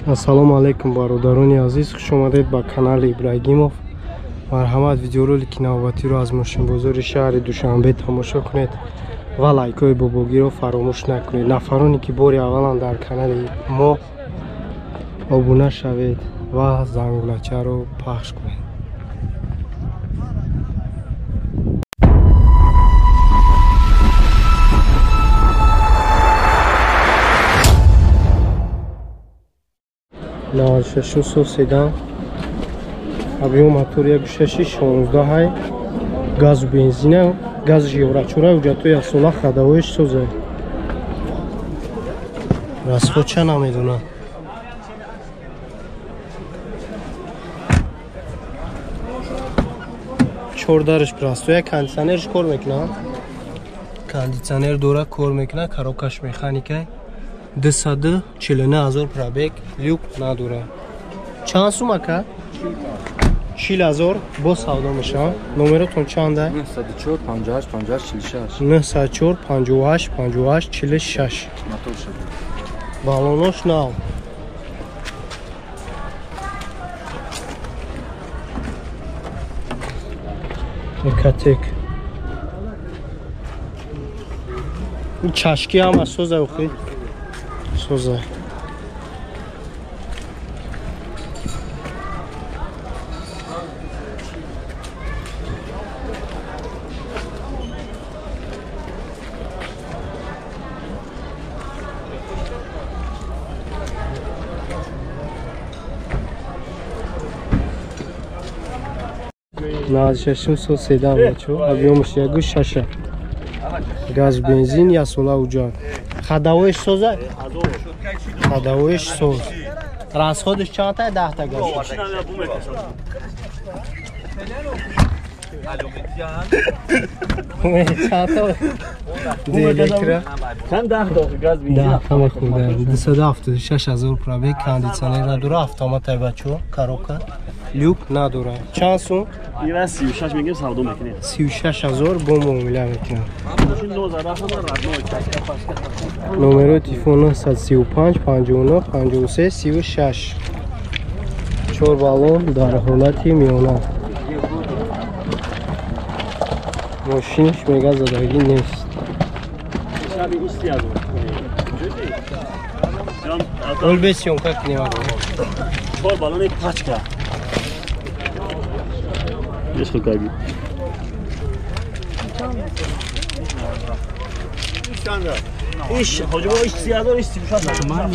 Ассалому алайкум, бародарони азиз, хуш омадед ба канали Ибрагимов. Марҳамат, видеоролики навбатиро аз мошинбозори шаҳри Душанбе тамошо кунед ва лайкҳои бобогиро фаромӯш накунед. Нафароне ки бори аввалан дар канали мо обуна шавед ва зангулачаро пахш кунед. Навад шашум сол седан, объем мотор 1.6 16 газу бензина, гази еврочора, ҳуҷҷатҳои асола хадавоиш соза. Расход ча намедонам. Чор дараш простоя, кондитсионерш кор мекунад. Кондитсионер дора кор мекунад, коробкаш механика. 249 ҳазор пробег, люк надора. Чанд сум ака? 40 000 бо савдо мешавад. Номеротон чанда? 904 58 58 46. 904 58 58 46. Мотор шуд. Балонош нав. Экотек. Ин чашки ҳама соза охи? Соза. 96 сол седан бачо, объемаш 1.6, газ бензин, ясола уҷа. Ходовоиш соза? Ходовоиш соз. Расходиш чанд та? 10 та газ. Чанд та? Электро. Чанд 10 та газ бензин? 10 та мехӯрда. 276 ҳазор пробег, кондитсионер надора, автомат ай бачо, коробка. Люк надора. Чанд сум? Ира 36 мегем, савдо мекунем. 36 ҳазор бо муомила мекунам. Мошин 19 родной, чашка пашка. Номерои телефон 935 59 53 36. Чор баллон дар ҳолати миёна. Мошинаш мега задагӣ нест. Шаби 30 000. Ол бе съёмка кунем. Чор баллони пачка. Ешхел карди. Иш, ҳоҷи бобо, иш 30 000, иш 36 000.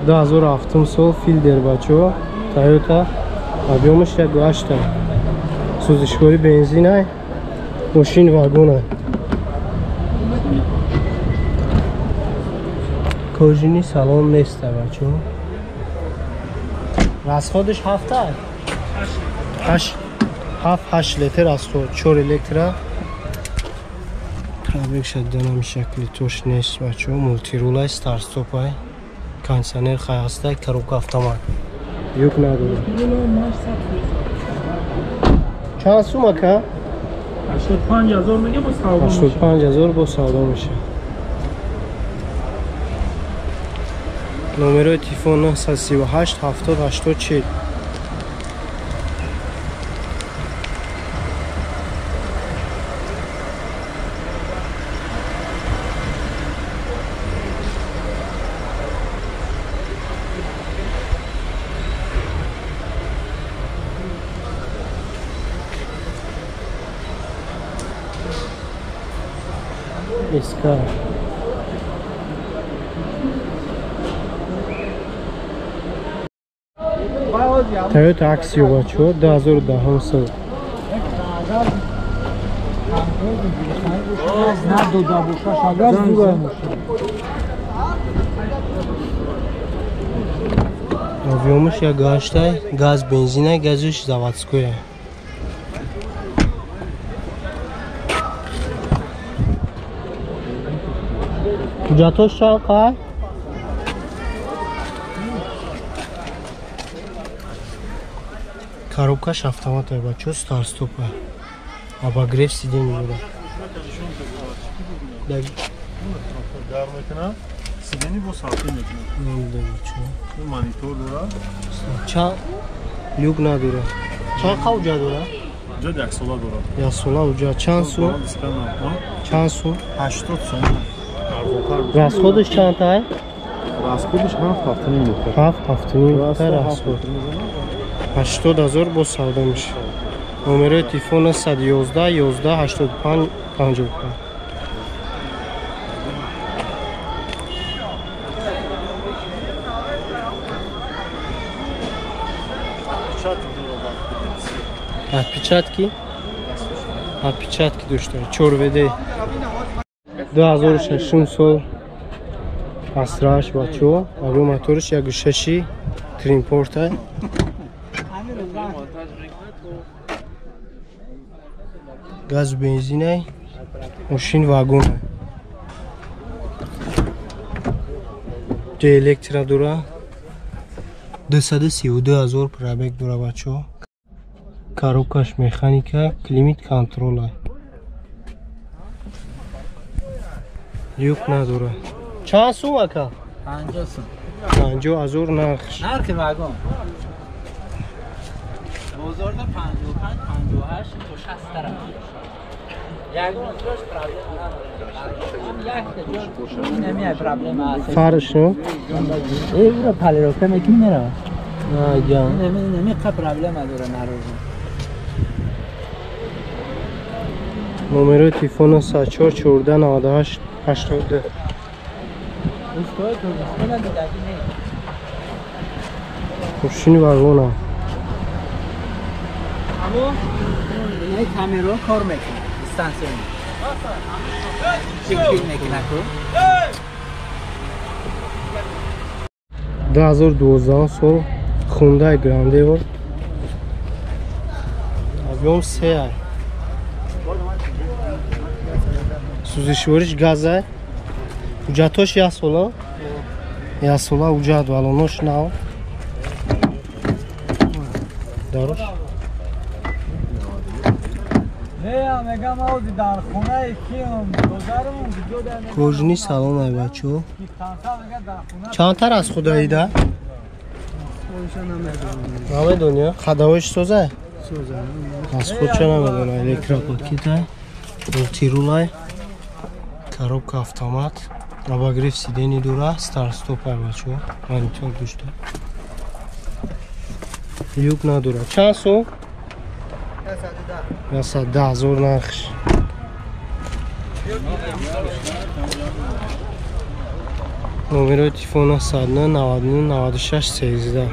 2007 сол Филдер бачо, Тойота, объемаш 1.8, сӯзишворӣ бензинай, мошин вагонай. Кожини салон неста бачо. Расходиш ҳафта? Ҳашт, ҳафт, ҳашт литр расход, чор электро. Пробег шаданам шакли тош нест бачо, мултирулай, старт-стопай. Кондитсионер хай ҳастай, коробка автомат. Люк надора. Чанд сум ака? 85 ҳазор мегем, бо савдо. 85 ҳазор бо савдо мешавад. Номерои телефон 938 70 80 40. СК. Toyota Axio бачо, 2010 сол. Надода боша, шагар зура. Объемаш 1.8, газ бензина, газиш заводское. Ҳуҷҷатош чанд қай? Коробкаш автомат бачо, старт-стопа. Обогрев сидений дора. Гарм мекунад, сидени бо салқин мекунад. Монитор дора. Чанд люк надора. Чанд қа уҷа дора? Уҷа як сола дора. Як сола уҷа. Чанд сум? Чанд сум? 80 сум. Расходаш чанд тай? Расходаш 7.5 литр. 7.5 литр расход. 80 000 бо савдо мешавад. Номерои телефон 111 11 85 55. Отпечатки? Отпечатки дошта. 4 ВД. 2006 сол асраш бачо, або моторш 1.6 тримпорта. Газ бензинай, мошин вагон. Ҷа электро дора. 232 000 пробег дора бачо. Коробкаш механика, климат контрола. Люк надора. Чанд сум ака? 50 сум. 50 000 нархш. Нархи вагон. Бозорда 55, 58 то 60 тараф. Ягон ҷош проблем надорад. Як ҷош намеай проблема аст. Фарш ну? Ура полировка мекунӣ мерава. Ага. Неми қа проблема дора наружу. Номерои телефона 104 14 98 82. Устои Тоҷикистона дидагӣ не. Мошини вагона. Амо ин камеро кор мекунад, стансиони. Чик мекунад ку? 2012 сол Hyundai Grandeur. Объем 3. Сӯзишвориш газа. Ҳуҷҷатош як сола. Як сола ҳуҷҷат валонош нав. Дарош. Кожини салон ай бачо. Чандтар аз худаида? Намедони, хадавош соза? Аз худша намедона. Электропакетай, мультирулай, коробка автомат, обогрев сидений дора, старт-стоп ай бачо, монитор дошта. Люк надора. Чанд сум? 110 000 нархш. Номерои телефона 109 99 96 13.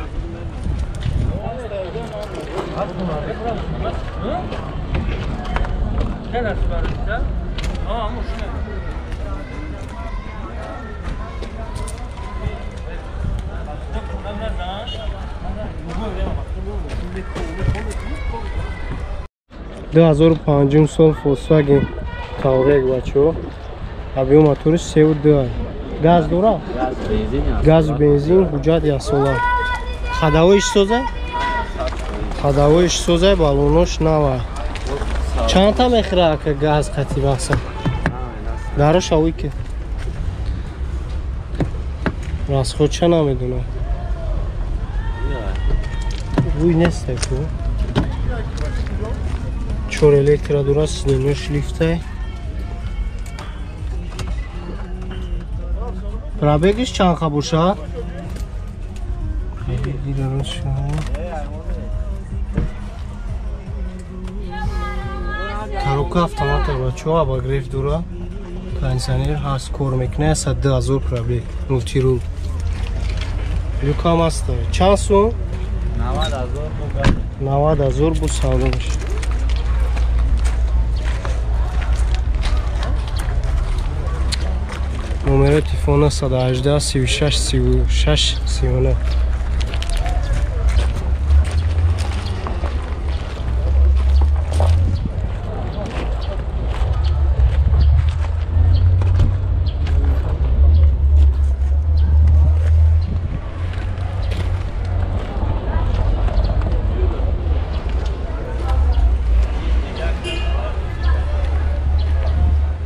2005 сол Volkswagen Touareg бачо. Объем моториш 3.2. Газ дора? Газ бензин, ҳуҷҷат як сола. Хадавоиш соза? Хадавоиш соза, балонош нава. Чандта мехӯра ака газ қати мақсад? Дарош авӣ ки. Расходша намедонам. Рӯй нест ку. 4 электро дора, сиденьош лифтай. Пробегиш чанд қа бошад? Коробка автомат бачо, обогрев дора, кондиционер ҳаст, кор мекунад, 102 000 пробег, мультирул. Люкам ҳаст. Чанд сум? 90 000 бу савдо мешавад. Номерои телефона 118 36 36 39.